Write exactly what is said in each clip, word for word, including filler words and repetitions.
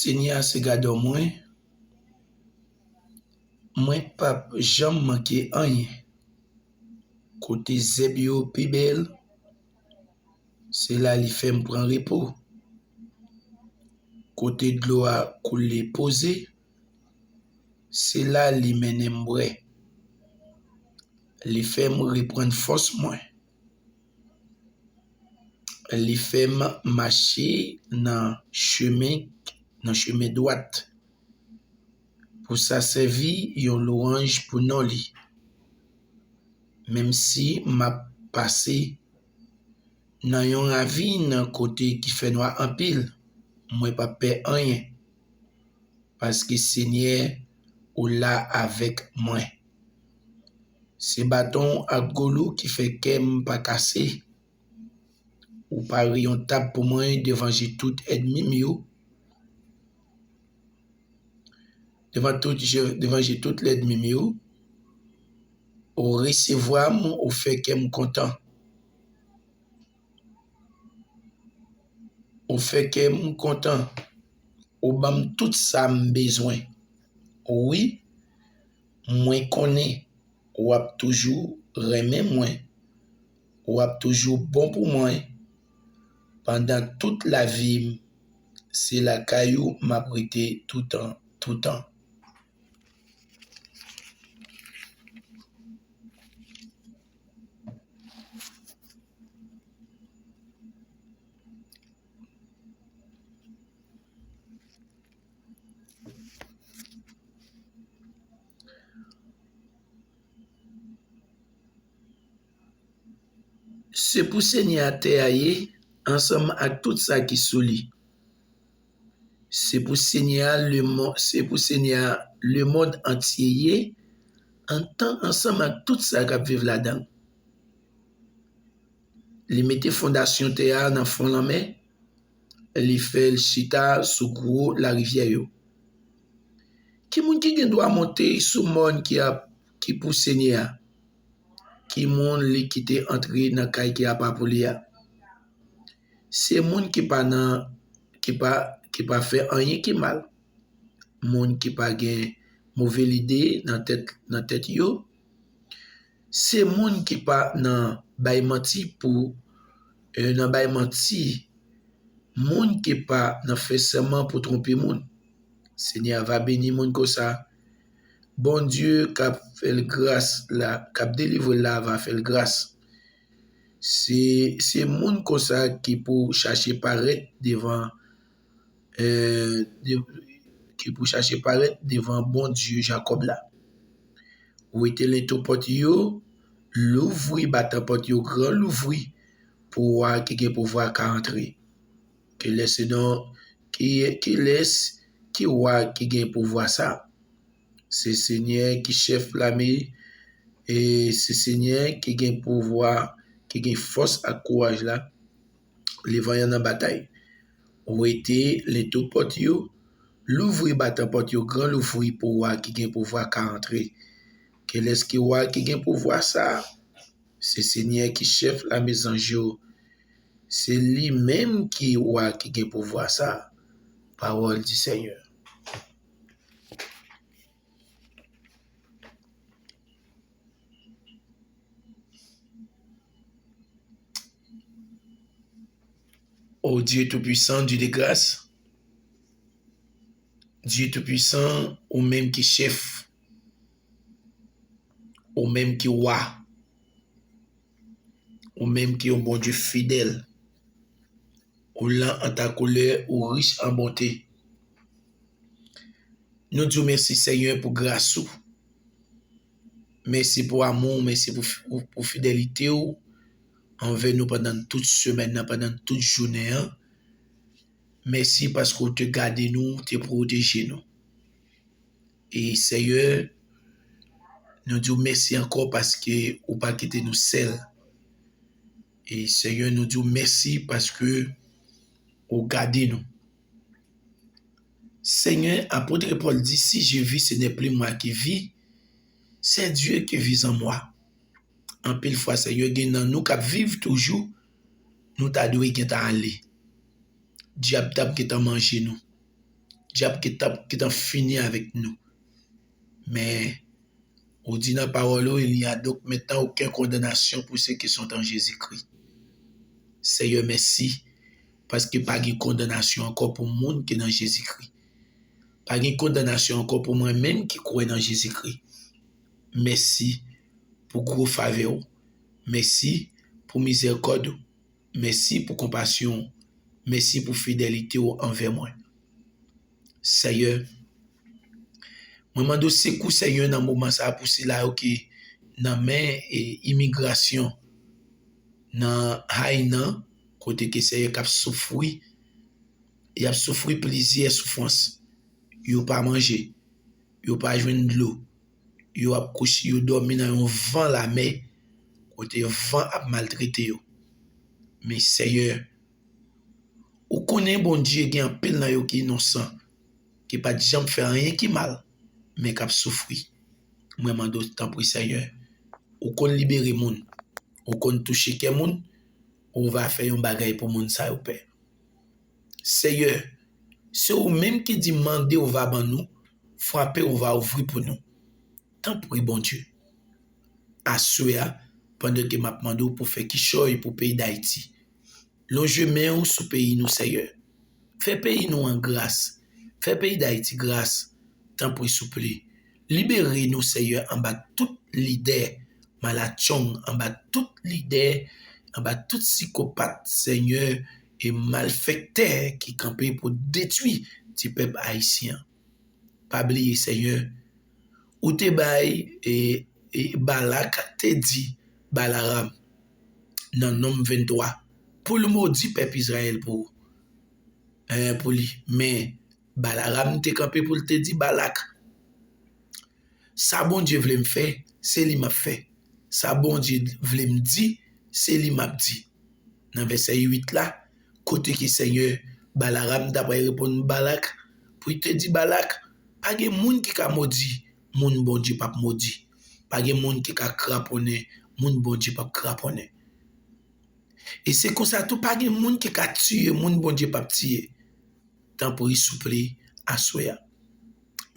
Senyè a se gadò mwen, mwen p ap janm manke anyen. Kote zèb yo pi bèl, se la li fè m pran repo. Kote dlo a koule poze, se la li mennen m bwè. Li fè m reprann fòs mwen. Li fè m mache nan chemen, nan chemen dwat, pou sa sèvi yon lwanj pou non li. Menm si m ap pase nan yon ravin kote ki fè nwa anpil, mwen p ap pè anyen, paske Senyè ou la avèk mwen. Se baton ak goulou ki fè kè m pa kase. Ou pare yon tab pou mwen devan je tout ènmi m yo. Devan tout je, devan je tout lènmi m yo. Ou resevwa m, ou fè kè m kontan. Ou fè kè m kontan. Ou ban m tout sa m bezwen. Wi, mwen konnen w ap toujou renmen mwen. W ap toujou bon pou mwen. Pandan tout lavi m, se lakay ou m ap rete toutan, toutan. Se pou Senyè a tè a ye, ansanm ak tout sa ki sou li. Se pou Senyè a lemonn, se pou Senyè a lemonn antye ye, antan ansanm ak tout sa k ap viv ladan l. Li mete fondasyon tè a nan fon lanmè, li fè l chita sou gwo larivyè yo. Ki moun ki gen dwa monte sou mòn ki ap, ki pou Senyè a? Ki moun li kite antre nan kay ki apa pou li a? Se moun ki pa nan, ki pa, ki pa fè anyen ki mal. Moun ki pa gen move lide nan tèt, nan tèt yo. Se moun ki pa nan bay manti pou, eh, nan bay manti. Moun ki pa nan fè sèman pou twonpe moun. Senyè a va beni moun konsa. Bondye k ap fè l gras la, k ap delivre l la, va fè l gras. Se, se moun konsa ki pou chache parèt devan, eh, de, ki pou chache parèt devan Bondye Jakòb la. Wete lento pòt yo, louvri batan pòt yo gran louvri pou wa ki gen pouvwa ka antre. Kilès se non, ki, kilès ki wa ki gen pouvwa sa? Se Senyè ki chèf lame, e se Senyè ki gen pouvwa, ki gen fòs ak kouraj la. Li vanyan nan batay. Wete lento pòt yo, louvri batan pòt yo gran louvri pou wa ki gen pouvwa ka antre. Kilès ki wa ki gen pouvwa sa? Se Senyè ki chèf lame zanj yo. Se li menm ki wa ki gen pouvwa sa. Parole du Seigneur. O Dye Toupisan, Dye de gras, Dye Toupisan, ou menm ki chèf, ou menm ki wa, ou menm ki yon Bondye fidèl, ou lan an ta koulè, ou rich an bonte. Nou di w mèsi, Senyè, pou gras ou. Mèsi pou amou w, mèsi pou, pou, pou fidelite w anvè nou pandan tout semèn nan, pandan tout jounen an. Mèsi paske w te gade nou, w te pwoteje nou. E Senyè, nou di w mèsi ankò paske ou pa kite nou sèl. E Senyè, nou di w mèsi paske ou gade nou. Senyè, apot Pòl di, si je vis, ce n'est plus moi qui vis, c'est Dieu qui vit en moi. Anpil fwa, Senyè, gen nan nou k ap viv toujou, nou ta dwe gentan ale. Dyab t ap gentan manje nou. Dyab ki t ap, ki t ap fini avèk nou. Men, ou di nan pawòl ou, il n'y a donc maintenant aucune condamnation pour ceux qui sont en Jésus-Christ. Seyè, mèsi, paske pa gen kondanasyon ankò pou moun ki nan Jezikri. Pa gen kondanasyon ankò pou mwen menm ki kwè nan Jezikri. Mèsi pou gwo favè w. Mèsi pou mizèrikòd ou. Mèsi pou konpasyon w. Mèsi pou fidelite w anvè mwen. Seyè, mwen mande w sekou, Seyè, nan moman sa a pou sila yo ki nan men, e, imigrasyon nan Hainan, kote ke, Seyè, k ap soufri, y ap soufri plizyè soufrans. Yo pa manje, yo pa jwenn dlo, yo ap kouche, yo dòmi nan yon van lamè, kote van ap maltrete yo. Men, Seyè, ou konnen, Bondye, gen anpil nan yo ki inosan, ki pa t janm fè anyen ki mal, men k ap soufri. Mwen mande w, tanpri, Seyè, ou konn libere moun, ou konn touche kè moun, ou va fè yon bagay pou moun sa yo, Pè. Seyè, se ou menm ki di, mande, ou va ban nou, frape, ou va ouvri pou nou. Tanpri, Bondye, aswè a, pandan ke m ap mande w pou fè kichòy pou peyi Dayiti, lonje men w sou peyi nou, Seyè. Fè peyi nou an gras. Fè peyi Dayiti gras, tanpri, souple. Libere nou, Seyè, anba tout lidè malatchong, anba tout lidè, anba tout sikopat, Seyè, e malfektè ki kanpe pou detwi ti pèp ayisyen an. Pa bliye, Seyè, ou te bay, e, e Balak te di Balaram nan Nonm venntwa pou l modi pèp Izrayèl pou, e, pou li. Men Balaram te kanpe pou l te di Balak, sa Bondye vle m fè, se li m ap fè. Sa Bondye vle m di, se li m ap di. Nan vèsè uit la, kote ke Seyè Balaram t apral reponn Balak, pou l te di Balak, pa gen moun ki ka modi moun Bondye p ap modi. Pa gen moun ki ka kraponnen moun Bondye p ap kraponnen. E se konsa tou, pa gen moun ki ka tiye moun Bondye p ap tiye. Tanpri, souple, aswè a,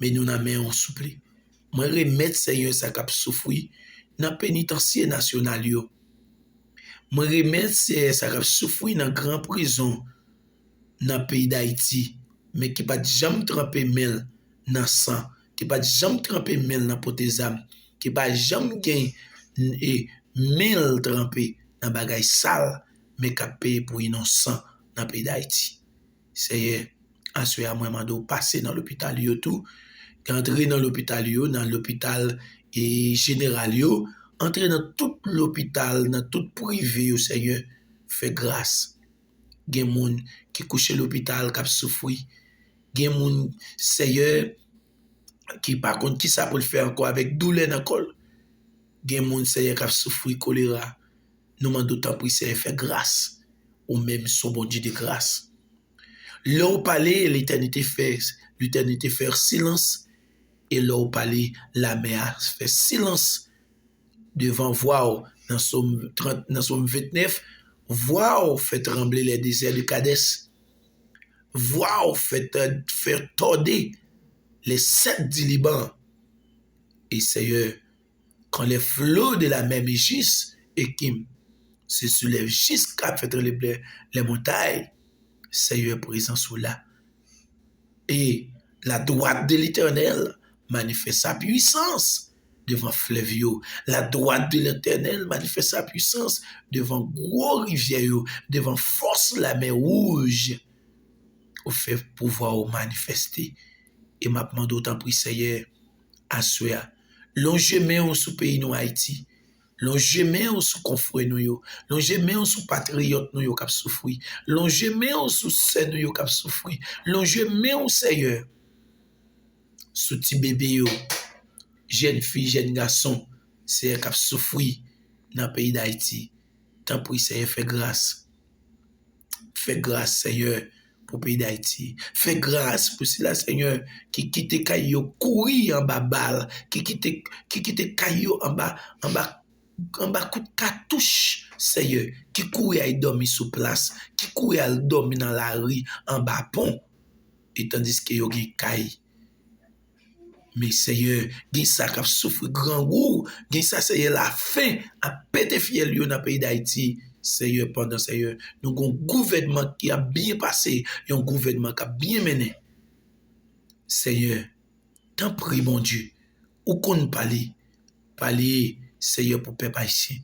men nou nan men w, souple. Mwen remèt, Seyè, sa k ap soufri nan penitansye nasyonal yo. Mwen remèt, Seyè, sa k ap soufri nan gran prizon nan peyi Dayiti, men ki pa t janm tranpe men l nan san, ki pa t janm tranpe men l nan pote zam, ki pa janm gen, e, men l tranpe nan bagay sal, men k ap peye pou inosan nan peyi Dayiti. Seyè, aswè a, mwen mande w pase nan lopital yo tou, antre nan lopital yo, nan lopital, e, jeneral yo, antre nan tout lopital, nan tout prive yo, Seyè, fè gras. Gen moun ki kouche lopital k ap soufri. Gen moun, Seyè, ki pa konn kisa pou l fè ankò avèk doulè nan kò l. Gen moun, Seyè, k ap soufri kolera. Nou mande w, tanpri, Seyè, fè gras. Ou menm se yon Bondye de gras. Lè w pale, letènite fè, letènite fè silans. E lè w pale, lamè a fè silans devan vwa w. Nan Sòm trant, nan Sòm ventnèf, vwa w fè tranble les déserts de Kadès. Vwa w fè, fè tòde les cèdres du Liban. E Seyè, quand les flots de la mer mugissent et qui se soulèvent jusqu'à faire trembler les montagnes, Seyè, prezans ou la. Et la droite de l'Éternel manifeste sa pwisans devan flèv yo. La droite de l'Éternel manifeste sa pwisans devan gwo rivyè yo, devan fòs lamè wouj. Ou fè pouvwa w manifeste. E m ap mande w, tanpri, Seyè, aswè a, lonje men w sou peyi nou, Ayiti. Lonje men w sou konfrè nou yo. Lonje men w sou patriyòt nou yo k ap soufri. Lonje men w sou sè nou yo k ap soufri. Lonje men w, Seyè, sou ti bebe yo, jèn fi, jèn gason, Seyè, k ap soufri nan peyi Dayiti. Tanpri, Seyè, fè gras. Fè gras, Seyè, pou peyi Dayiti. Fè gras pou sila, Seyè, ki kite kay yo kouri anba bal, ki kite, ki kite kay yo anba, anba, anba kout katouch, Seyè, ki kouri al dòmi sou plas, ki kouri al dòmi nan lari, anba pon. e tandiske yo gen kay. Men, Seyè, gen sa k ap soufri grangou, gen sa, Seyè, lafen ap pete fyèl yo nan peyi Dayiti. Seyè, pandan, Seyè, nou gen yon gouvènman ki ap byen pase, yon gouvènman k ap byen mennen. Seyè, tanpri, Bondye, ou konn pale, pale, Seyè, pou pèp ayisyen.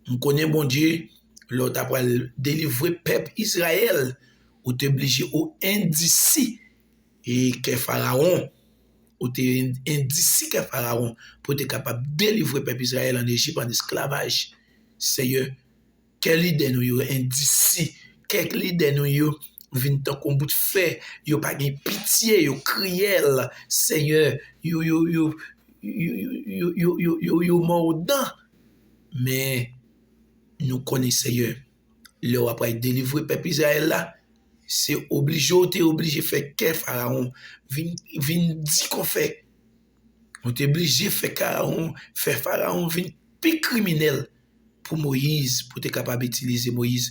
M konnen, Bondye, lè w ta pral delivre pèp Izrayèl, ou te blije ou endisi e kè Farawon, ou te en-, endisi kè Farawon pou te kapab delivre pèp Izrayèl ann Ejip, ann esklavaj. Seyè, kè lidè nou yo endisi, kè lidè nou yo vin tankou yon bout fè, yo pa gen pitye, yo kriyèl, Seyè, yo, yo, yo, yo, yo mòdan. Men, nou konnen, Seyè, lè w ap pral delivre pèp Izrayèl la, se oblije w te oblije fè kè Farawon vin, vin di konfè. Ou te blije fè Farawon, fè Farawon vin pi kriminèl pou Moyiz, pou te kapab itilize Moyiz,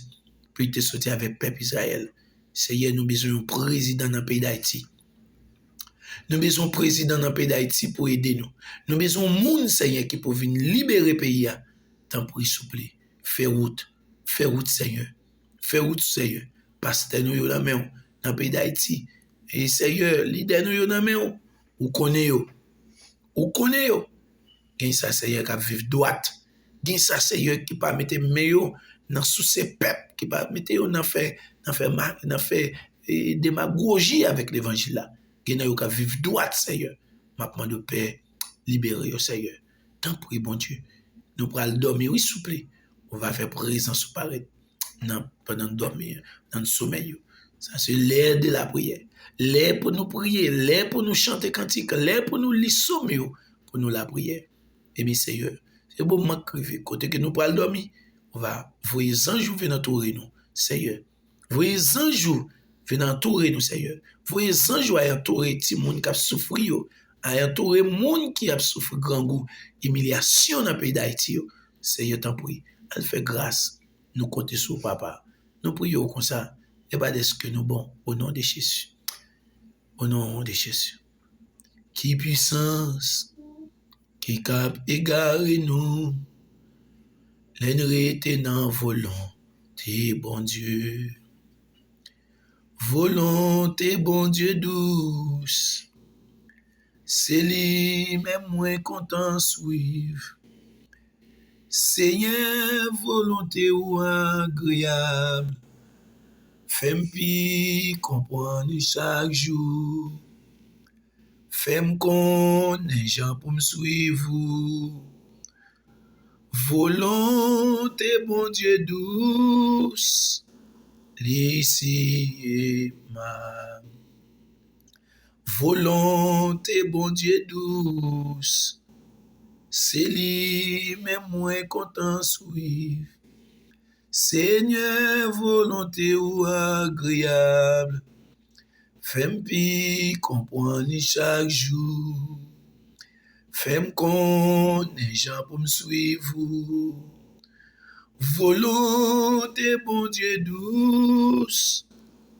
pou li te soti avèk pèp Izrayèl. Seyè, nou bezwen yon prezidan nan peyi Dayiti. Nou bezwen yon prezidan nan peyi Dayiti pou ede nou. Nou bezwen yon moun, Seyè, ki pou vin libere peyi a. Tanpri, souple, fè wout. Fè wout, Seyè. Fè wout, Seyè. Pastè nou yo nan men w nan peyi Dayiti. E, Seyè, lidè nou yo nan men w. Ou konnen yo. Ou konnen yo. Gen sa, Seyè, k ap viv dwat. Gen sa, Seyè, ki pa mete men yo nan souse pèp, ki pa mete yo nan fè, nan fè ma-, nan fè, e, demagoji avèk levanjil la. Gen nan yo k ap viv dwat, Seyè. M ap mande w, Pè, libere yo, Seyè. Tanpri, Bondye. Nou pral dòmi, wi, souple. Ou va fè prezans ou parèt nan, pandan n dòmi, nan somèy yo. Sa se lè de la priyè. Lè pou nou priye, lè pou nou chante kantik, lè pou nou li sòm yo, pou nou lapriyè. Ebyen, Seyè, se moman k rive, kote ke nou pral dòmi, ou va voye zanj ou vin antoure nou, Seyè. Voye zanj ou vin antoure nou, Seyè. Voye zanj ou al antoure timoun k ap soufri yo, al antoure moun ki ap soufri grangou, imilyasyon nan peyi Dayiti yo. Seyè, tanpri, al fè gras. Nou konte sou ou, Papa. Nou priye w konsa, e pa dèske nou bon, o non de Jezi. O non de Jezi. Ki pwisans ki kab egare nou lè n rete nan volonte Bondye? Volonte Bondye dous, se li menm mwen kontan swiv. Senyè, volonte ou agreyab, fè m pi konprann li chak jou. Fè m konnen jan pou m swiv ou. Volonte Bondye dous, li si emab. Volonte Bondye dous, se li menm mwen kontan swiv. Senyè, volonte ou agreyab, fè m pi konprann li chak jou. Fè m konnen jan pou m swiv ou. Volonte Bondye dous,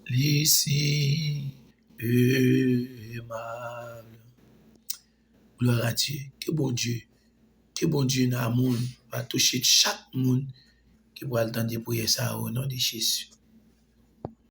li si emab. Glwa a Dye. Ke Bondye, ke Bondye nan amoun va touche chak moun ki pral tande priyè sa a, o non de Jezi.